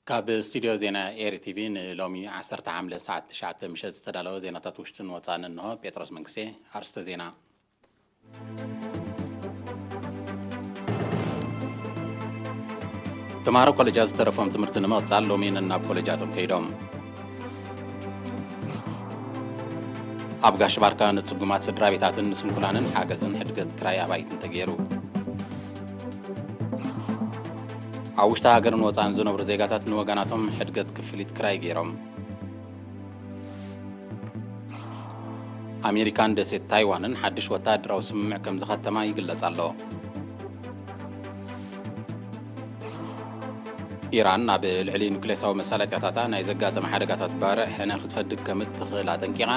ካብ ስቱድዮ ዜና ኤሪ ቲቪ ንሎሚ ዓሰርተ ሓምለ ሰዓት ትሽዓተ ምሸት ዝተዳለወ ዜናታት ውሽጥን ወፃእን እንሆ። ጴጥሮስ መንግስቴ። ኣርስተ ዜና። ተምሃሮ ኮሌጃት ዝተረፎም ትምህርቲ ንምቕጻል ሎሚ ነናብ ኮሌጃቶም ከይዶም። ኣብ ጋሽ ባርካ ንጽጉማት ስድራ ቤታትን ንስንኩላንን ሓገዝን ሕድገት ክራይ ኣባይትን ተገይሩ። ኣብ ውሽጢ ሃገርን ወጻእን ዝነብሩ ዜጋታት ንወገናቶም ሕድገት ክፍሊት ክራይ ገይሮም። ኣሜሪካን ደሴት ታይዋንን ሓድሽ ወታደራዊ ስምምዕ ከም ዝኸተማ ይግለጽ ኣሎ። ኢራን ኣብ ልዕሊ ኑክሌሳዊ መሳለጥያታታ ናይ ዘጋጠመ ሓደጋታት ባርዕ ሕነ ክትፈድግ ከም እትኽእል ኣጠንቂቓ።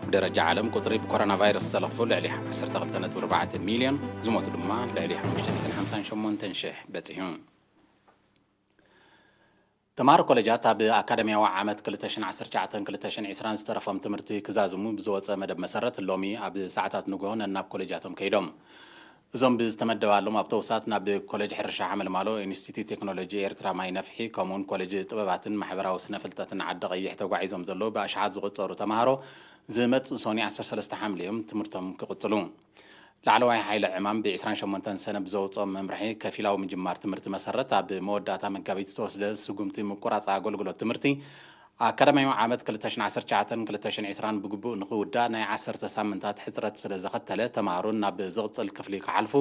ብደረጃ ዓለም ቁጽሪ ብኮሮና ቫይረስ ዝተለኽፉ ልዕሊ ዓሰርተ ክልተ ነጥቢ ኣርባዕተ ሚልዮን፣ ዝሞቱ ድማ ልዕሊ ሓሙሽተ ሚእትን ሓምሳን ሸሞንተን ሽሕ በጺሑ። ተምሃሮ ኮሌጃት ኣብ ኣካዳሚያዊ ዓመት ክልተ ሽሕን ዓሰርተ ትሽዓተን ክልተ ሽሕን ዕስራን ዝተረፎም ትምህርቲ ክዛዝሙ ብዝወፀ መደብ መሰረት ሎሚ ኣብ ሰዓታት ንግሆ ነናብ ኮሌጃቶም ከይዶም። እዞም ብዝተመደባሎም ኣውቶቡሳት ናብ ኮሌጅ ሕርሻ ሓመልማሎ፣ ኢንስቲትዩት ቴክኖሎጂ ኤርትራ ማይ ነፍሒ፣ ከምኡውን ኮሌጅ ጥበባትን ማሕበራዊ ስነ ፍልጠትን ዓዲ ቀይሕ ተጓዒዞም ዘለዉ ብኣሽሓት ዝቑጸሩ ተምሃሮ ዝመጽእ ሶኒ ዓሰርተ ሰለስተ ሓምለ እዮም ትምህርቶም ክቕጽሉ። ላዕለዋይ ሓይሊ ዕማም ብ ዕስራን ሸሞንተን ሰነ ብዘውፅኦ መምርሒ ከፊላዊ ምጅማር ትምህርቲ መሰረት ኣብ መወዳእታ መጋቢት ዝተወስደ ስጉምቲ ምቁራፅ ኣገልግሎት ትምህርቲ ኣካዳሚያዊ ዓመት ክልተ ሽሕን ዓሰርተ ትሽዓተን ክልተ ሽሕን ዕስራን ብግቡእ ንኽውዳእ ናይ ዓሰርተ ሳምንታት ሕፅረት ስለ ዘኸተለ ተምሃሮ ናብ ዝቕፅል ክፍሊ ክሓልፉ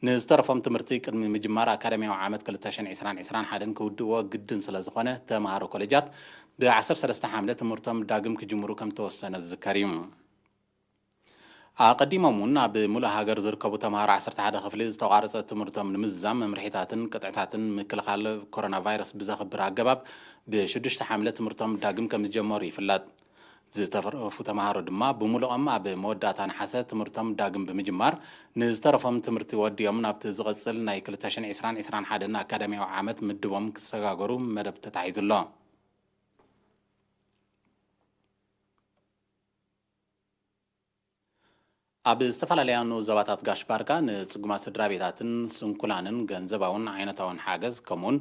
ንዝተረፎም ትምህርቲ ቅድሚ ምጅማር ኣካዳሚያዊ ዓመት ክልተ ሽሕን ዕስራን ዕስራን ሓደን ክውድእዎ ግድን ስለ ዝኾነ ተምሃሮ ኮሌጃት ብ ዓሰርተ ሰለስተ ሓምለ ትምህርቶም ዳግም ክጅምሩ ከም ተወሰነ ዝዝከር እዩ። ኣቐዲሞም እውን ኣብ ሙሉእ ሃገር ዝርከቡ ተምሃሮ ዓሰርተ ሓደ ክፍሊ ዝተቋረጸ ትምህርቶም ንምዝዛም መምርሒታትን ቅጥዕታትን ምክልኻል ኮሮና ቫይረስ ብዘኽብር ኣገባብ ብሽዱሽተ ሓምለ ትምህርቶም ዳግም ከም ዝጀመሩ ይፍለጥ። ዝተረፉ ተምሃሮ ድማ ብሙሉኦም ኣብ መወዳእታ ነሓሰ ትምህርቶም ዳግም ብምጅማር ንዝተረፎም ትምህርቲ ወዲኦም ናብቲ ዝቕጽል ናይ ክልተ ሽሕን ዕስራን ዕስራን ሓደን ኣካዳሚያዊ ዓመት ምድቦም ክሰጋገሩ መደብ ተታሒዙ ኣሎ። ኣብ ዝተፈላለያ ንኡስ ዞባታት ጋሽ ባርካ ንጽጉማት ስድራ ቤታትን ስንኩላንን ገንዘባውን ዓይነታውን ሓገዝ ከምኡውን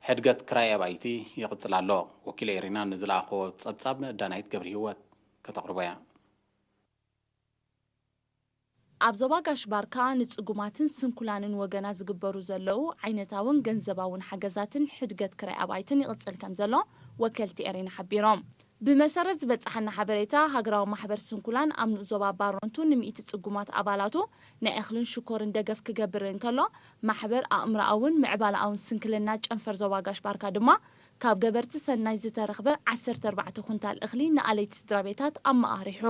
ሕድገት ክራይ ኣባይቲ ይቕጽል ኣሎ። ወኪል ኤሪና ንዝለኣኽዎ ጸብጻብ ዳናይት ገብረ ህይወት ከተቕርቦ እያ። ኣብ ዞባ ጋሽ ባርካ ንጽጉማትን ስንኩላንን ወገና ዝግበሩ ዘለዉ ዓይነታውን ገንዘባውን ሓገዛትን ሕድገት ክራይ ኣባይትን ይቕጽል ከም ዘሎ ወከልቲ ኤሪና ሓቢሮም። ብመሰረት ዝበጽሓና ሓበሬታ፣ ሃገራዊ ማሕበር ስንኩላን ኣብ ንኡስ ዞባ ባሮንቱ ንሚእቲ ጽጉማት ኣባላቱ ናይ እኽልን ሽኮርን ደገፍ ክገብር እንከሎ፣ ማሕበር ኣእምሮኣውን ምዕባለኣውን ስንክልና ጨንፈር ዞባ ጋሽ ባርካ ድማ ካብ ገበርቲ ሰናይ ዝተረኽበ ዓሰርተ ኣርባዕተ ኩንታል እኽሊ ንኣለይቲ ስድራ ቤታት ኣመቓሪሑ።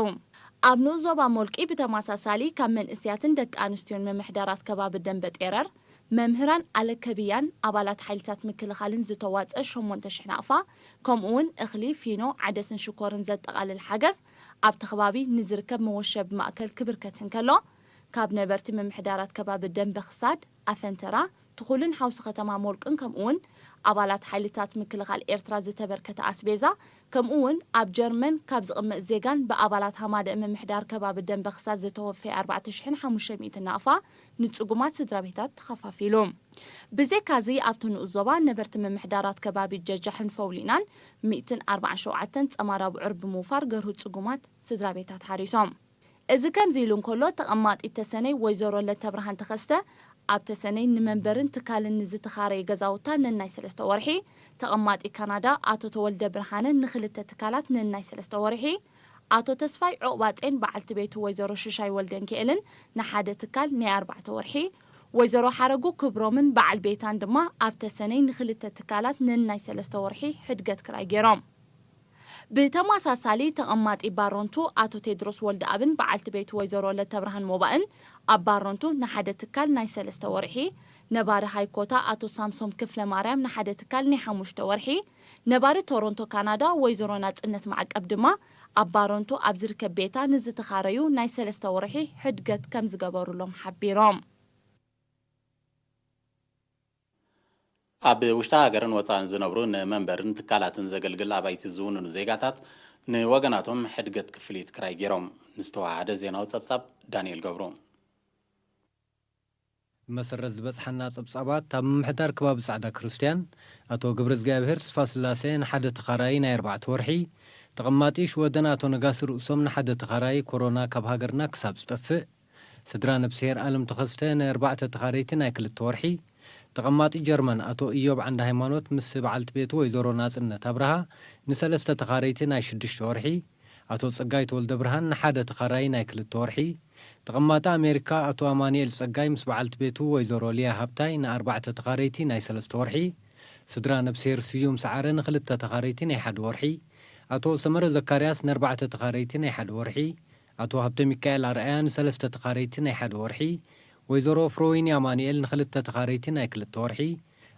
ኣብ ንኡስ ዞባ ሞልቂ ብተመሳሳሊ ካብ መንእስያትን ደቂ ኣንስትዮን ምምሕዳራት ከባቢ ደንበ ጤረር፣ መምህራን ኣለከብያን ኣባላት ሓይልታት ምክልኻልን ዝተዋፀ ሸሞንተ ሽሕ ናቕፋ፣ ከምኡ እውን እኽሊ፣ ፊኖ፣ ዓደስን ሽኮርን ዘጠቓልል ሓገዝ ኣብቲ ከባቢ ንዝርከብ መወሸቢ ማእከል ክብርከት እንከሎ፣ ካብ ነበርቲ ምምሕዳራት ከባቢ ደንበ ክሳድ ኣፈንተራ፣ ትኹልን ሓውሲ ከተማ ሞልቅን ከምኡ እውን ኣባላት ሓይልታት ምክልኻል ኤርትራ ዝተበርከተ ኣስቤዛ፣ ከምኡ እውን ኣብ ጀርመን ካብ ዝቕመጥ ዜጋን ብኣባላት ሃማደእ ምምሕዳር ከባቢ ደንበ ክሳድ ዝተወፈየ ኣርባዕተ ሽሕን ሓሙሽተ ሚእትን ናቕፋ ንጽጉማት ስድራ ቤታት ተኸፋፊሉ። ብዘይካዚ ኣብቲ ንኡስ ዞባ ነበርቲ ምምሕዳራት ከባቢ ጀጃሕን ፈውሊናን ሚእትን ኣርባዓን ሸውዓተን ጸማር ኣብዑር ብምውፋር ገርሁ ጽጉማት ስድራ ቤታት ሓሪሶም። እዚ ከምዚ ኢሉ እንከሎ፣ ተቐማጢት ተሰነይ ወይዘሮ ለተብርሃን ተኸስተ ኣብ ተሰነይ ንመንበርን ትካልን ንዝተኻረየ ገዛውታ ነናይ ሰለስተ ወርሒ፣ ተቐማጢ ካናዳ ኣቶ ተወልደ ብርሃነ ንኽልተ ትካላት ነናይ ሰለስተ ወርሒ፣ ኣቶ ተስፋይ ዑቕባጼን በዓልቲ ቤቱ ወይዘሮ ሽሻይ ወልደንኪኤልን ንሓደ ትካል ናይ ኣርባዕተ ወርሒ፣ ወይዘሮ ሓረጉ ክብሮምን በዓል ቤታን ድማ ኣብ ተሰነይ ንኽልተ ትካላት ነናይ ሰለስተ ወርሒ ሕድገት ክራይ ገይሮም። ብተመሳሳሊ ተቐማጢ ባሮንቱ ኣቶ ቴድሮስ ወልደኣብን በዓልቲ ቤቱ ወይዘሮ ለተብርሃን ሞባእን ኣብ ባሮንቱ ንሓደ ትካል ናይ ሰለስተ ወርሒ፣ ነባሪ ሃይኮታ ኣቶ ሳምሶም ክፍለ ማርያም ንሓደ ትካል ናይ ሓሙሽተ ወርሒ፣ ነባሪ ቶሮንቶ ካናዳ ወይዘሮ ናጽነት ማዕቀብ ድማ ኣብ ባሮንቱ ኣብ ዝርከብ ቤታ ንዝተኻረዩ ናይ ሰለስተ ወርሒ ሕድገት ከም ዝገበሩሎም ሓቢሮም። ኣብ ውሽጢ ሃገርን ወፃእን ዝነብሩ ንመንበርን ትካላትን ዘገልግል ኣባይቲ ዝውንኑ ዜጋታት ንወገናቶም ሕድገት ክፍሊት ክራይ ገይሮም። ንዝተዋሃደ ዜናዊ ፀብፃብ ዳንኤል ገብሩ። ብመሰረት ዝበጽሓና ጸብጻባት፣ ኣብ ምምሕዳር ከባቢ ጻዕዳ ክርስትያን፣ ኣቶ ገብረዝግኣብሄር ተስፋስላሴ ንሓደ ተኻራዪ ናይ ኣርባዕተ ወርሒ፣ ተቐማጢ ሽወደን ኣቶ ነጋሲ ርእሶም ንሓደ ተኻራዪ ኮሮና ካብ ሃገርና ክሳብ ዝጠፍእ፣ ስድራ ነብስሄር ኣለም ተኸስተ ንኣርባዕተ ተኻረይቲ ናይ ክልተ ወርሒ፣ ተቐማጢ ጀርመን ኣቶ ኢዮብ ዓንደ ሃይማኖት ምስ በዓልቲ ቤቱ ወይዘሮ ናጽነት ኣብርሃ ንሰለስተ ተኻረይቲ ናይ ሽዱሽተ ወርሒ፣ ኣቶ ጸጋይ ተወልደ ብርሃን ንሓደ ተኻራዪ ናይ ክልተ ወርሒ፣ ተቐማጢ ኣሜሪካ ኣቶ ኣማኑኤል ጸጋይ ምስ በዓልቲ ቤቱ ወይዘሮ ሊያ ሃብታይ ንኣርባዕተ ተኻረይቲ ናይ ሰለስተ ወርሒ፣ ስድራ ነብስሄር ስዩም ሰዓረ ንክልተ ተኻረይቲ ናይ ሓደ ወርሒ፣ ኣቶ ሰመረ ዘካርያስ ንኣርባዕተ ተኻረይቲ ናይ ሓደ ወርሒ፣ ኣቶ ሃብተ ሚካኤል ኣርኣያ ንሰለስተ ተኻረይቲ ናይ ሓደ ወርሒ፣ ወይዘሮ ፍሮዊኒ ኣማኑኤል ንክልተ ተኻረይቲ ናይ ክልተ ወርሒ፣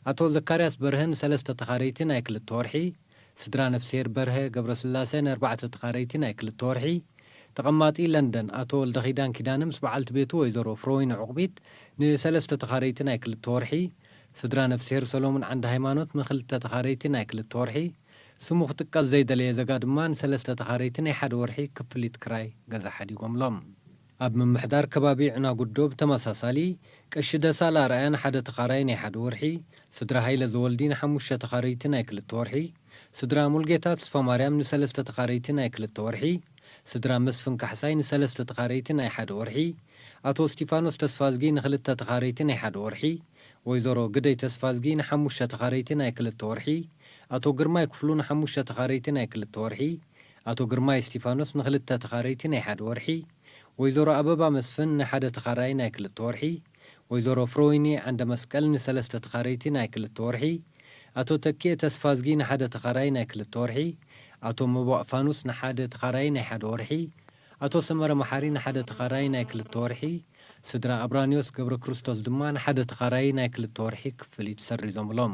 ኣቶ ዘካርያስ በርሀ ንሰለስተ ተኻረይቲ ናይ ክልተ ወርሒ፣ ስድራ ነፍስሄር በርሀ ገብረስላሴ ንኣርባዕተ ተኻረይቲ ናይ ክልተ ወርሒ፣ ተቐማጢ ለንደን ኣቶ ወልደኺዳን ኪዳነ ምስ በዓልቲ ቤቱ ወይዘሮ ፍሮዊኒ ዑቕቢት ንሰለስተ ተኻረይቲ ናይ ክልተ ወርሒ፣ ስድራ ነፍስሄር ሰሎሙን ዓንደ ሃይማኖት ንክልተ ተኻረይቲ ናይ ክልተ ወርሒ፣ ስሙ ክጥቀስ ዘይደለየ ዘጋ ድማ ንሰለስተ ተኻረይቲ ናይ ሓደ ወርሒ ክፍሊት ክራይ ገዛ ሓዲጎምሎም። ኣብ ምምሕዳር ከባቢ ዕናጉዶ ብተመሳሳሊ፣ ቀሺ ደሳለ ኣርኣያ ንሓደ ተኻራዪ ናይ ሓደ ወርሒ፣ ስድራ ሃይለ ዘወልዲ ንሓሙሽተ ተኻረይቲ ናይ ክልተ ወርሒ፣ ስድራ ሙልጌታ ተስፋማርያም ንሰለስተ ተኻረይቲ ናይ ክልተ ወርሒ፣ ስድራ መስፍን ካሕሳይ ንሰለስተ ተኻረይቲ ናይ ሓደ ወርሒ፣ ኣቶ እስቲፋኖስ ተስፋዝጊ ንክልተ ተኻረይቲ ናይ ሓደ ወርሒ፣ ወይዘሮ ግደይ ተስፋዝጊ ንሓሙሽተ ተኻረይቲ ናይ ክልተ ወርሒ፣ ኣቶ ግርማይ ክፍሉ ንሓሙሽተ ተኻረይቲ ናይ ክልተ ወርሒ፣ ኣቶ ግርማይ እስቲፋኖስ ንክልተ ተኻረይቲ ናይ ሓደ ወርሒ፣ ወይዘሮ ኣበባ መስፍን ንሓደ ተኻራዪ ናይ ክልተ ወርሒ፣ ወይዘሮ ፍሮይኒ ዓንደ መስቀል ንሰለስተ ተኻረይቲ ናይ ክልተ ወርሒ፣ ኣቶ ተኪኤ ተስፋዝጊ ንሓደ ተኻራዪ ናይ ክልተ ወርሒ፣ ኣቶ መቧእ ፋኑስ ንሓደ ተኻራዪ ናይ ሓደ ወርሒ፣ ኣቶ ሰመረ መሓሪ ንሓደ ተኻራዪ ናይ ክልተ ወርሒ፣ ስድራ ኣብራኒዮስ ገብረ ክርስቶስ ድማ ንሓደ ተኻራዪ ናይ ክልተ ወርሒ ክፍሊት ሰሪዞምሎም።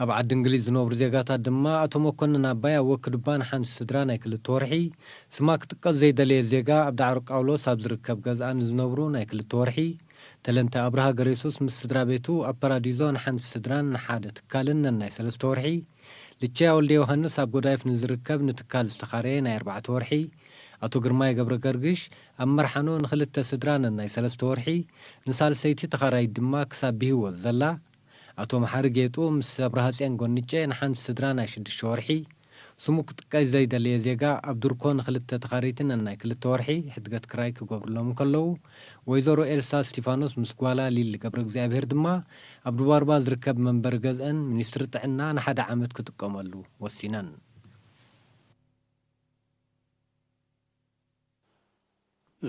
ኣብ ዓዲ እንግሊዝ ዝነብሩ ዜጋታት ድማ ኣቶ መኮንን ኣባይ ኣብ ወክዱባ ንሓንቲ ስድራ ናይ ክልተ ወርሒ፣ ስማ ክጥቀስ ዘይደለየ ዜጋ ኣብ ዳዕሮ ቃውሎስ ኣብ ዝርከብ ገዝኣ ንዝነብሩ ናይ ክልተ ወርሒ፣ ተለንተ ኣብርሃ ገሬሱስ ምስ ስድራ ቤቱ ኣብ ፓራዲዞ ንሓንቲ ስድራን ንሓደ ትካልን ነናይ ሰለስተ ወርሒ፣ ልቸያ ወልደ ዮሃንስ ኣብ ጎዳይፍ ንዝርከብ ንትካል ዝተኻረየ ናይ ኣርባዕተ ወርሒ፣ ኣቶ ግርማይ ገብረ ገርግሽ ኣብ መርሓኖ ንክልተ ስድራ ነናይ ሰለስተ ወርሒ፣ ንሳልሰይቲ ተኻራይት ድማ ክሳብ ብህይወት ዘላ፣ ኣቶ መሓሪ ጌጡ ምስ ኣብርሃጽዮን ጎንጨ ንሓንቲ ስድራ ናይ ሽዱሽተ ወርሒ፣ ስሙ ክጥቀስ ዘይደለየ ዜጋ ኣብ ድርኮ ንክልተ ተኻረይቲ ነናይ ክልተ ወርሒ ሕድገት ክራይ ክገብሩሎም እንከለዉ፣ ወይዘሮ ኤልሳ እስቲፋኖስ ምስ ጓላ ሊሊ ገብረ እግዚኣብሄር ድማ ኣብ ድባርባ ዝርከብ መንበሪ ገዝአን ሚኒስትሪ ጥዕና ንሓደ ዓመት ክጥቀመሉ ወሲነን።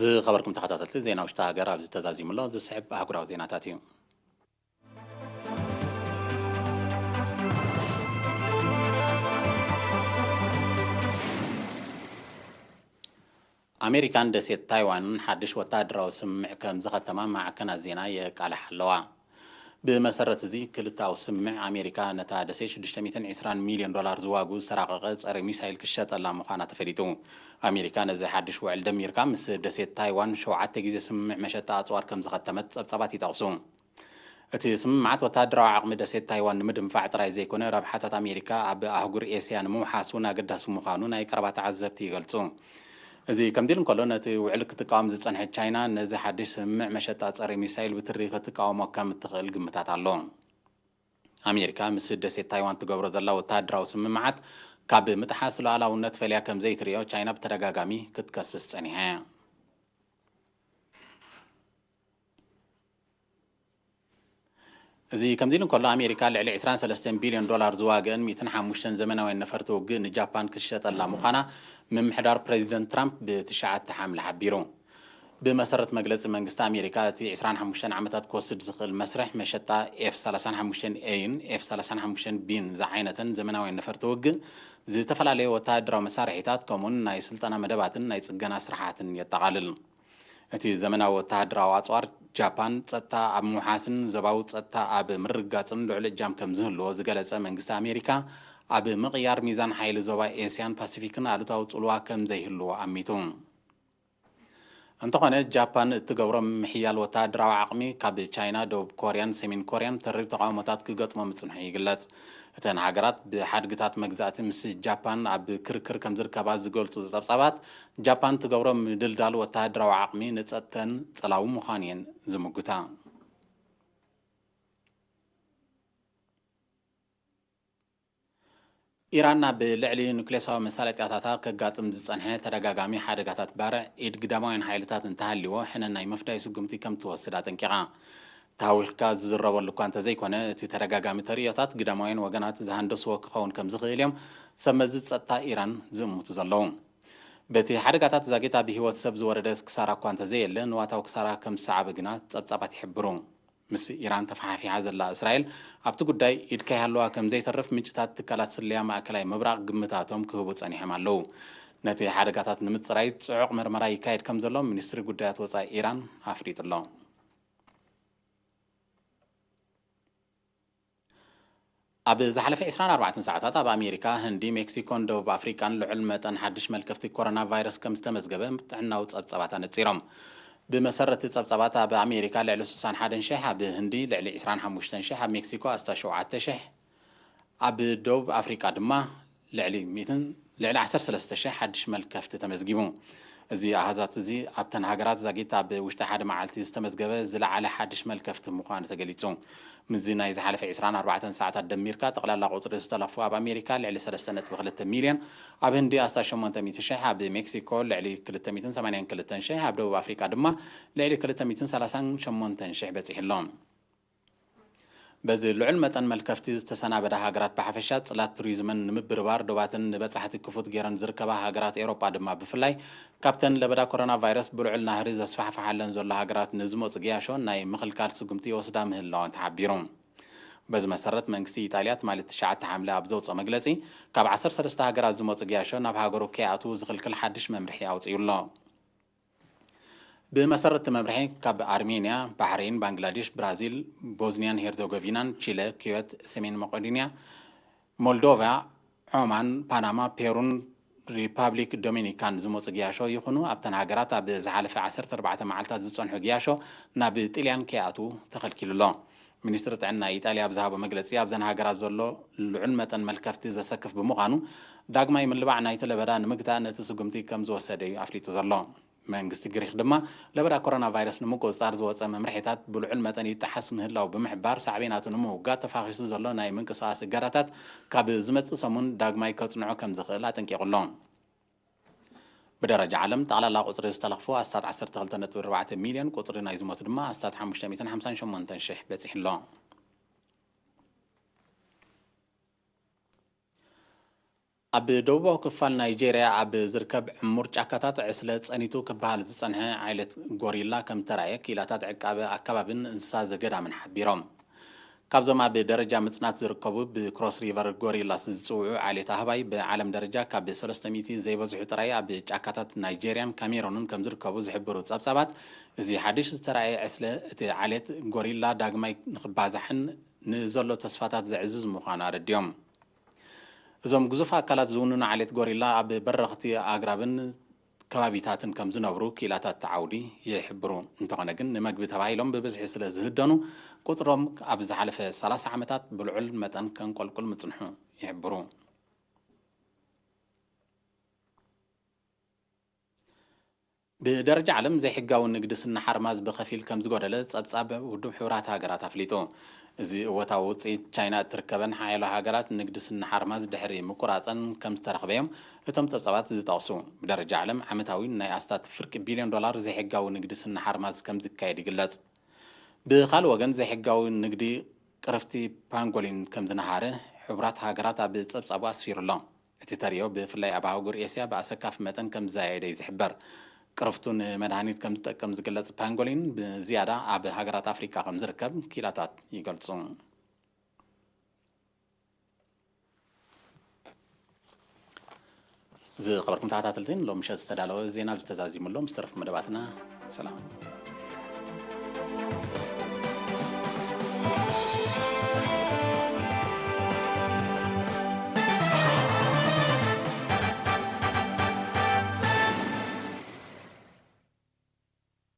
ዝኸበርኩም ተኸታተልቲ፣ ዜና ውሽጢ ሃገር ኣብዚ ተዛዚሙ ኣሎ። ዝስዕብ ኣህጉራዊ ዜናታት እዩ። ኣሜሪካን ደሴት ታይዋንን ሓድሽ ወታደራዊ ስምምዕ ከም ዝኸተማ ማዕከናት ዜና የቃልሓ ኣለዋ። ብመሰረት እዚ ክልተኣዊ ስምምዕ፣ ኣሜሪካ ነታ ደሴት ሽዱሽተ ሚእትን ዕስራን ሚልዮን ዶላር ዝዋግኡ ዝተራቐቐ ጸረ ሚሳይል ክሸጠላ ምዃና ተፈሊጡ። ኣሜሪካ ነዚ ሓድሽ ውዕል ደሚርካ ምስ ደሴት ታይዋን ሸውዓተ ግዜ ስምምዕ መሸጣ ኣጽዋር ከም ዝኸተመት ጸብጻባት ይጠቕሱ። እቲ ስምምዓት ወተሃደራዊ ዓቕሚ ደሴት ታይዋን ንምድንፋዕ ጥራይ ዘይኮነ፣ ረብሓታት ኣሜሪካ ኣብ ኣህጉር ኤስያ ንምውሓስ እውን ኣገዳሲ ምዃኑ ናይ ቀረባ ተዓዘብቲ ይገልጹ። እዚ ከምዚ ኢሉ እንከሎ፣ ነቲ ውዕል ክትቃወም ዝጸንሐት ቻይና፣ ነዚ ሓድሽ ስምምዕ መሸጣ ጸረ ሚሳይል ብትሪ ክትቃወሞ ከም እትኽእል ግምታት ኣሎ። ኣሜሪካ ምስ ደሴት ታይዋን ትገብሮ ዘላ ወተሃደራዊ ስምምዓት ካብ ምጥሓስ ሉዓላውነት ፈልያ ከም ዘይትርእዮ ቻይና ብተደጋጋሚ ክትከስስ ጸኒሓ እያ። እዚ ከምዚ ኢሉ እንከሎ፣ ኣሜሪካ ልዕሊ ዕስራን ሰለስተን ቢልዮን ዶላር ዝዋግአን ሚእትን ሓሙሽተን ዘመናውያን ነፈርቲ ውግእ ንጃፓን ክትሸጠላ ምዃና ምምሕዳር ፕሬዚደንት ትራምፕ ብትሽዓተ ሓምለ ሓቢሩ። ብመሰረት መግለጺ መንግስቲ ኣሜሪካ፣ እቲ ዕስራን ሓሙሽተን ዓመታት ክወስድ ዝኽእል መስርሕ መሸጣ ኤፍ ሰላሳን ሓሙሽተን ኤይን ኤፍ ሰላሳን ሓሙሽተን ቢን ዝዓይነተን ዘመናውያን ነፈርቲ ውግእ፣ ዝተፈላለዩ ወተሃደራዊ መሳርሒታት፣ ከምኡውን ናይ ስልጠና መደባትን ናይ ጽገና ስራሓትን የጠቓልል። እቲ ዘመናዊ ወተሃደራዊ ኣጽዋር፣ ጃፓን ጸጥታ ኣብ ምውሓስን ዞባዊ ጸጥታ ኣብ ምርግጋጽን ልዑል እጃም ከም ዝህልዎ ዝገለጸ መንግስቲ ኣሜሪካ፣ ኣብ ምቕያር ሚዛን ሓይሊ ዞባ ኤስያን ፓሲፊክን ኣሉታዊ ጽልዋ ከም ዘይህልዎ ኣሚቱ። እንተኾነ፣ ጃፓን እትገብሮ ምሕያል ወተሃደራዊ ዓቕሚ ካብ ቻይና፣ ደቡብ ኮርያን ሰሜን ኮርያን ተሪር ተቃውሞታት ክገጥሞ ምጽንሑ ይግለጽ። እተን ሃገራት ብሓድግታት መግዛእቲ ምስ ጃፓን ኣብ ክርክር ከም ዝርከባ ዝገልጹ ጸብጻባት፣ ጃፓን ትገብሮ ምድልዳል ወተሃደራዊ ዓቕሚ ንጸጥተን ጸላዊ ምዃኑ እየን ዝምጉታ። ኢራን ኣብ ልዕሊ ኑክሌሳዊ መሳለጥያታታ ከጋጥም ዝጸንሐ ተደጋጋሚ ሓደጋታት ባርዕ ኢድ ግዳማውያን ሓይልታት እንተሃልይዎ፣ ሕነ ናይ ምፍዳይ ስጉምቲ ከም ትወስድ ኣጠንቂቓ። ተሃዊኽካ ዝዝረበሉ እኳ እንተዘይኮነ፣ እቲ ተደጋጋሚ ተርእዮታት ግዳማውያን ወገናት ዝሃንደስዎ ክኸውን ከም ዝኽእል እዮም ሰብ መዚ ጸጥታ ኢራን ዝእምቱ ዘለዉ። በቲ ሓደጋታት ዛጊት ኣብ ህይወት ሰብ ዝወረደ ክሳራ እኳ እንተዘየለ፣ ንዋታዊ ክሳራ ከም ዝሰዓበ ግና ጸብጻባት ይሕብሩ። ምስ ኢራን ተፈሓፊሓ ዘላ እስራኤል ኣብቲ ጉዳይ ኢድ ከይሃለዋ ከም ዘይተርፍ ምንጭታት ትካላት ስለያ ማእከላይ ምብራቕ ግምታቶም ክህቡ ጸኒሖም ኣለዉ። ነቲ ሓደጋታት ንምጽራይ ጽዑቕ መርመራ ይካየድ ከም ዘሎ ሚኒስትሪ ጉዳያት ወጻኢ ኢራን ኣፍሊጡ ኣሎ። ኣብ ዝሓለፈ ዕስራን ኣርባዕተን ሰዓታት ኣብ ኣሜሪካ፣ ህንዲ፣ ሜክሲኮን ደቡብ ኣፍሪቃን ልዑል መጠን ሓድሽ መልከፍቲ ኮሮና ቫይረስ ከም ዝተመዝገበ ጥዕናዊ ጸብጻባት ኣነጺሮም። ብመሰረት ጸብጻባት ኣብ ኣሜሪካ ልዕሊ ስሳን ሓደን ሽሕ፣ ኣብ ህንዲ ልዕሊ ዕስራን ሓሙሽተን ሽሕ፣ ኣብ ሜክሲኮ ኣስታት ሸውዓተ ሽሕ፣ ኣብ ደቡብ ኣፍሪቃ ድማ ልዕሊ ሚእትን ልዕሊ ዓሰርተ ሰለስተ ሽሕ ሓድሽ መልከፍቲ ተመዝጊቡ። እዚ ኣሃዛት እዚ ኣብተን ሃገራት ዛጊት ኣብ ውሽጢ ሓደ መዓልቲ ዝተመዝገበ ዝለዓለ ሓድሽ መልከፍቲ ምዃኑ ተገሊጹ። ምስዚ ናይ ዝሓለፈ ዕስራን ኣርባዕተን ሰዓታት ደሚርካ ጠቕላላ ቁጽሪ ዝተለፉ ኣብ ኣሜሪካ ልዕሊ ሰለስተ ነጥቢ ክልተ ሚልዮን፣ ኣብ ህንዲ ኣስታት ሸሞንተ ሚእቲ ሽሕ፣ ኣብ ሜክሲኮ ልዕሊ ክልተ ሚእትን ሰማንያን ክልተን ሽሕ፣ ኣብ ደቡብ ኣፍሪቃ ድማ ልዕሊ ክልተ ሚእትን ሰላሳን ሸሞንተን ሽሕ በጺሑ ኣሎ። በዚ ልዑል መጠን መልከፍቲ ዝተሰናበዳ ሃገራት ብሓፈሻ ጽላት ቱሪዝመን ንምብርባር ዶባተን ንበጻሕቲ ክፉት ገይረን ዝርከባ ሃገራት ኤውሮጳ ድማ ብፍላይ ካብተን ለበዳ ኮሮና ቫይረስ ብልዑል ናህሪ ዘስፋሕፍሓለን ዘሎ ሃገራት ንዝመጹ ገያሾ ናይ ምኽልካል ስጉምቲ ይወስዳ ምህላወን ተሓቢሩ። በዚ መሰረት መንግስቲ ኢጣልያ ትማሊ ትሽዓተ ሓምለ ኣብ ዘውፅኦ መግለፂ ካብ ዓሰርተ ሰለስተ ሃገራት ዝመፁ ገያሾ ናብ ሃገሩ ከይኣትዉ ዝኽልክል ሓድሽ መምርሒ ኣውፂኡ ኣሎ። ብመሰረት እቲ መምርሒ ካብ ኣርሜንያ፣ ባሕሬን፣ ባንግላዴሽ፣ ብራዚል፣ ቦዝኒያን ሄርዘጎቪናን፣ ቺለ፣ ኩዌት፣ ሰሜን መቄዶንያ፣ ሞልዶቫ፣ ዖማን፣ ፓናማ፣ ፔሩን ሪፓብሊክ ዶሚኒካን ዝመፁ ገያሾ ይኹኑ ኣብተን ሃገራት ኣብ ዝሓለፈ ዓሰርተ ኣርባዕተ መዓልታት ዝፀንሑ ገያሾ ናብ ጥልያን ከይኣትዉ ተኸልኪሉ ኣሎ። ሚኒስትሪ ጥዕና ኢጣልያ ኣብ ዝሃቦ መግለፂ ኣብዘን ሃገራት ዘሎ ልዑል መጠን መልከፍቲ ዘሰክፍ ብምዃኑ ዳግማይ ምልባዕ ናይቲ ለበዳ ንምግታእ ነቲ ስጉምቲ ከም ዝወሰደ እዩ ኣፍሊጡ ዘሎ። መንግስቲ ግሪክ ድማ ለበዳ ኮሮና ቫይረስ ንምቁፅፃር ዝወፀ መምርሒታት ብልዑል መጠን ይጠሓስ ምህላው ብምሕባር ሳዕቤናቱ ንምውጋድ ተፋኺሱ ዘሎ ናይ ምንቅስቃስ እገዳታት ካብ ዝመፅእ ሰሙን ዳግማይ ከፅንዖ ከም ዝኽእል ኣጠንቂቑ ኣሎ። ብደረጃ ዓለም ጠቕላላ ቁፅሪ ዝተለኽፉ ኣስታት ዓሰርተ ክልተ ነጥቢ ኣርባዕተ ሚልዮን፣ ቁፅሪ ናይ ዝሞቱ ድማ ኣስታት ሓሙሽተ ሚእትን ሓምሳን ሸሞንተን ሽሕ በፂሑ ኣሎ። ኣብ ደቡባዊ ክፋል ናይጄርያ ኣብ ዝርከብ ዕሙር ጫካታት ዕስለ ጸኒቱ ክበሃል ዝጸንሐ ዓይነት ጎሪላ ከም ተራእየ ክኢላታት ዕቃበ ኣከባብን እንስሳ ዘገዳምን ሓቢሮም። ካብዞም ኣብ ደረጃ ምጽናት ዝርከቡ ብክሮስ ሪቨር ጎሪላስ ዝጽውዑ ዓሌት ኣህባይ ብዓለም ደረጃ ካብ ሰለስተ ሚእቲ ዘይበዝሑ ጥራይ ኣብ ጫካታት ናይጄርያን ካሜሮንን ከም ዝርከቡ ዝሕብሩ ጸብጻባት፣ እዚ ሓድሽ ዝተራእየ ዕስለ እቲ ዓሌት ጎሪላ ዳግማይ ንኽባዛሕን ንዘሎ ተስፋታት ዘዕዝዝ ምዃኑ ኣረዲኦም። እዞም ግዙፍ ኣካላት ዝውንኑ ዓሌት ጎሪላ ኣብ በረኽቲ ኣግራብን ከባቢታትን ከም ዝነብሩ ክኢላታት እቲ ዓውዲ ይሕብሩ። እንተኾነ ግን፣ ንመግቢ ተባሂሎም ብብዝሒ ስለ ዝህደኑ፣ ቁጽሮም ኣብ ዝሓለፈ ሰላሳ ዓመታት ብልዑል መጠን ከንቆልቁል ምጽንሑ ይሕብሩ። ብደረጃ ዓለም ዘይሕጋዊ ንግዲ ስኒ ሓርማዝ ብኸፊል ከም ዝጎደለ ጸብጻብ ውድብ ሕቡራት ሃገራት ኣፍሊጡ። እዚ እወታዊ ውጽኢት፣ ቻይና እትርከበን ሓያሎ ሃገራት ንግዲ ስኒ ሓርማዝ ድሕሪ ምቁራጸን ከም ዝተረኽበ እዮም እቶም ጸብጻባት ዝጠቕሱ። ብደረጃ ዓለም ዓመታዊ ናይ ኣስታት ፍርቂ ቢልዮን ዶላር ዘይሕጋዊ ንግዲ ስኒ ሓርማዝ ከም ዝካየድ ይግለጽ። ብኻልእ ወገን፣ ዘይሕጋዊ ንግዲ ቅርፍቲ ፓንጎሊን ከም ዝነሃረ ሕቡራት ሃገራት ኣብ ጸብጻቡ ኣስፊሩ ኣሎ። እቲ ተርእዮ ብፍላይ ኣብ ኣህጉር ኤስያ ብኣሰካፊ መጠን ከም ዝዛየደ እዩ ዝሕበር። ቅርፍቱ ንመድሃኒት ከም ዝጠቅም ዝግለጽ ፓንጎሊን ብዝያዳ ኣብ ሃገራት ኣፍሪካ ከም ዝርከብ ክኢላታት ይገልጹ። ዝኸበርኩም ተኸታተልቲ፣ ሎም ምሸት ዝተዳለወ ዜና ኣብዚ ተዛዚሙ ኣሎ። ምስ ተረፉ መደባትና ሰላም።